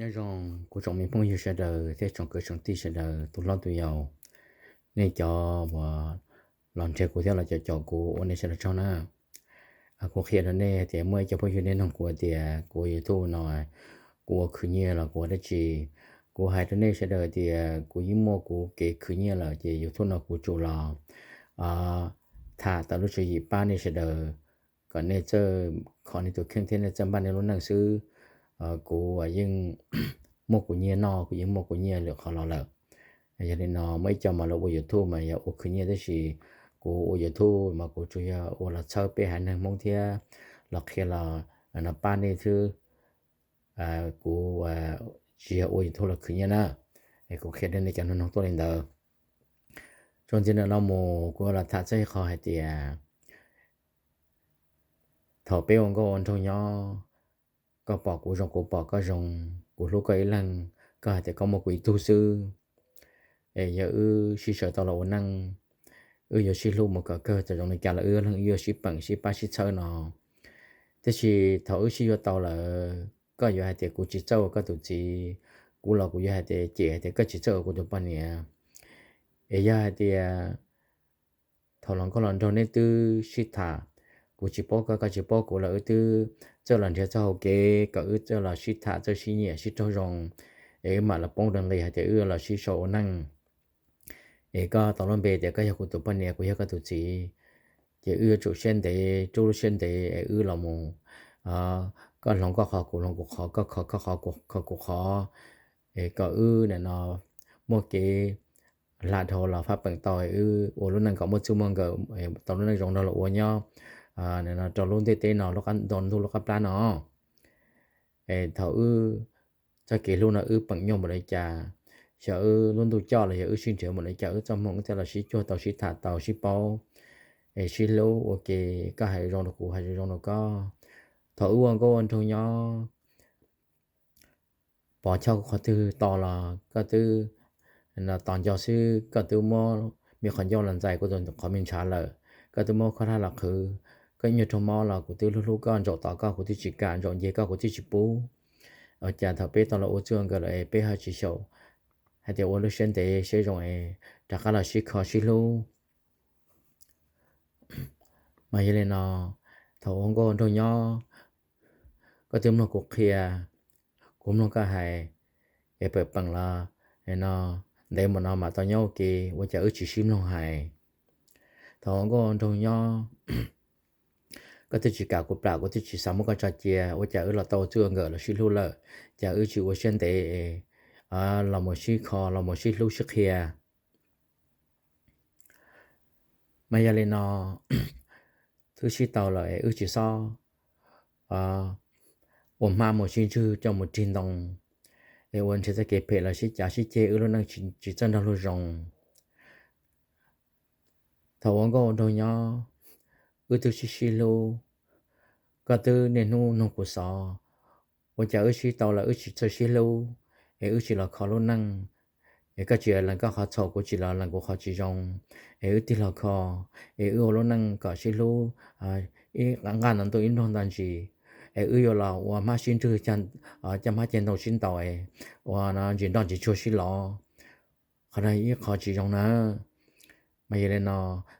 Nyob zoo kuv tsoom me phooj ywg sawv daws thiab tsoom kwv tsoom tij sawv daws, tus hlob tus yau, nej cov uas los nrhiav kuv thiab los caum caum kuv, ua nej sawv daws tsaug na. Kuv qhia rau nej tias muaj ib co phooj ywg nej nug kuv tias kuv YouTube no kuv ua khwv nyiaj los kuv ua dab tsi. Kuv hais rau nej sawv daws tias kuv yeej muaj kuv kev khwv nyiaj lawm, ces YouTube no kuv tsuas los tham tau lub tswv yim pab nej sawv daws kom nej txawj kho nej tus kheej thiab nej txawj npaj nej lub neej xwb. Kuv yeej muaj kuv nyiaj noj, kuv yeej muaj kuv nyiaj lwm qhov los lawm. Yog li no muaj ib co mas lawv ua YouTube mas yog ua khwv nyiaj, tab sis kuv ua YouTube mas kuv tsuas yog ua los txhawb peb haiv neeg Hmoob thiab los qhia los no pab nej xwb. Kuv tsis yog ua YouTube los khwv nyiaj na. Kuv qhia rau nej cov nug nug tuaj li ntawd. Txuas ntxiv ntawm no mus kuv los tham txog ib qho hais tias thaum peb ua nkauj ua nraug nyob, koj pom kuv zoo kuv pom koj zoo, kuv hlub koj ib leeg, koj hais tias koj muaj kuv ib tug xwb. Es yog wb sib sawv tau los ua neej, wb yuav sib hlub mus kom kawg txog zoo li cas los wb leeg wb yuav sib peem sib pab sib txhawb no. Tiam sis thaum wb sib yuav tau lawm, koj yuav hais tias kuv tsis txawj ua koj tus txiv, kuv los kuv yuav hais tias cem hais tias koj tsis txawj ua kuv tus poj niam. Es yog hais tias thaum hluas nkauj hluas nraug nej twb sib tham, kuv tsis paub koj koj tsis paub kuv los wb twb txawj los nrhiav txoj hau kev kom wb txawj los sib tham txawj sib nyiam sib raug zoo, es wb mam los poob rau nqi hais tias wb los sib sau ua neej. Es koj tau lub npe tias koj yog kuv tus poj niam kuv yog koj tus txiv, ces wb yuav tsum siab ntev rub lub siab ntev es wb los mus, koj hloov koj qhov kuv hloov kuv qhov, koj kho koj qhov kuv kho kuv qhov, es kom wb nim no muaj kev hla dhau los fab peem tau, wb ua lub neej kom muaj txij muaj nkawm, tau lub neej zoo nrog luag ua nyob rau lub ntiaj teb no, ntuj lub qab plab no. Es thaum wb txoj kev hlub no wb peem nyuaj npaum li cas, xyov wb lub ntuj coj los yog wb sib nrhiav npaum li cas wb txoj hmoo wb thiaj los sib cuag tau sib tham tau sib paub, es sib hlub ua ke, koj hais zoo rau kuv kuv hais zoo rau koj. Thaum wb ua nkauj ua nraug nyob, pov choj qhov twg to los koj twb tos nco xwb, koj twb muab me qhov ncauj los ntxais kuv tus qhov me ntshav lawm, koj twb muab khaub hlab los qhwv, koj ib nyuag raug mob los kuv twb hlub hlub koj, ntsaum tom koj kuv twb tsis kam, ntsaum nce koj kuv twb tsis pub. Ua cas thaum peb tau los ua txij ua nkawm lawm es peb ho tsis xyaum hais tias ua lub siab ntev siab zoo es rov qab los sib kho sib hlub? Mas yog li no, thaum ua nkauj nraug nyob, koj twb mloog kuv qhia, kuv mloog koj hais, es pawm peem los no ntev mus no mam tau nyob ua ke, ua cas wb tsis sib mloog hais? Thaum ua nkauj nraug nyob, koj twb tsis kam kuv plam, kuv twb tsis xav muab koj tso cia, ua cas wb los tau txij ua nkawm los sib hlub lawm, cas wb tsis ua siab ntev los mus sib kho los mus sib hlub sib qhia? Mas yog li no, twb sib tau lawm es wb tsis xob ua hmab mus sib ntswg coj mus rig ntoo, es ua nrhiav txoj kev phem los sib cav sib ceg, wb lub neej tsis txawj nrog luag zoo. Thaum ua nkauj ua nraug nyob, wb twb sib sib hlub, koj twb niaj hnub nug kuv xov, ua cas wb sib tau los wb tsis txawj sib hlub, es wb tsis los kho lub neej, es koj tsis lees koj qhov txhaum kuv tsis los lees kuv qhov tsis zoo, es wb tig los kho, es wb ua lub neej kom sib hlub, ib nqaj nto ntuj ib nplooj nto ntsis, es wb yuav los ua hmab sib ntswg, cog hmab ceg ntoo sib ntaus, ua no ntsis nroj ntsis tsuag sib lov. Qhov no ib qho tsis zoo na. Mas yog li no,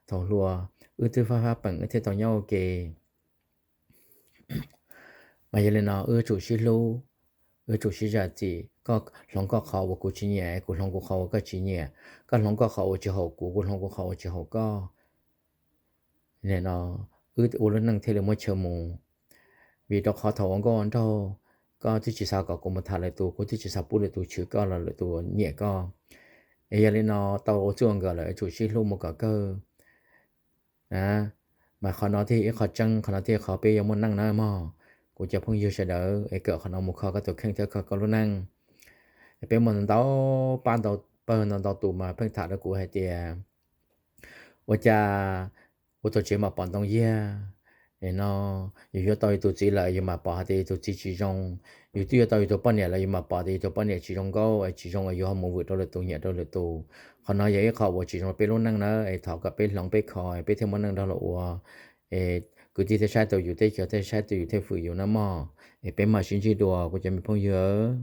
thaum hluas wb twb fab fab peem wb thiaj tau nyob ua ke. Mas yog li no wb tsum sib hlub, wb tsum sib zam txim, koj hloov koj qhov uas kuv tsis nyiam, kuv hloov kuv qhov uas koj tsis nyiam, koj hloov koj qhov uas tsis haum kuv, kuv hloov kuv qhov uas tsis haum koj. Nim no wb ua lub neej thiaj li muaj chaw mus. Vim rau qhov thaum ua nkauj ua nraug, koj twb tsis xav kom kuv mus tham lwm tus, kuv twb tsis xav pub lwm tus chwv koj los lwm tus nyiam koj. Es yog li no tau ua txij ua nkawm lawm tsum sib hlub mus kom kawg. Mas qhov no thiaj ib qho tseeb, qhov no thiaj qhov peb yuav muaj neej na mog. Kuv cov phooj ywg sawv daws es kawm qhov no mus kho koj tus kheej thiab kho koj lub neej. Peb muaj ntau pab ntau pawg ntau ntau tus mas pheej tham rau kuv hais tias ua cas kuv tuaj tsev mas pom ntoo yiag, no yus yuav tau yus tus txiv lawm yus mam pom hais tias yus tus txiv tsis zoo, yus twb yuav tau yus tus poj niam lawm yus mam pom tias yus tus poj niam tsis zoo nkauj es tsis zoo es yus ho mus vwm rau lwm tus nyiam rau lwm tus. Qhov no yog ib qho uas tsis zoo rau peb lub neej na, es thov kom peb hloov peb kho peb thiaj muaj neej nrog luag ua. Es kwv tij thiaj saib tau yus, teb chaws thiaj saib tau yus thiaj fwm yus na mog. Es peb mam sib ntsib dua kuv cov me phooj ywg.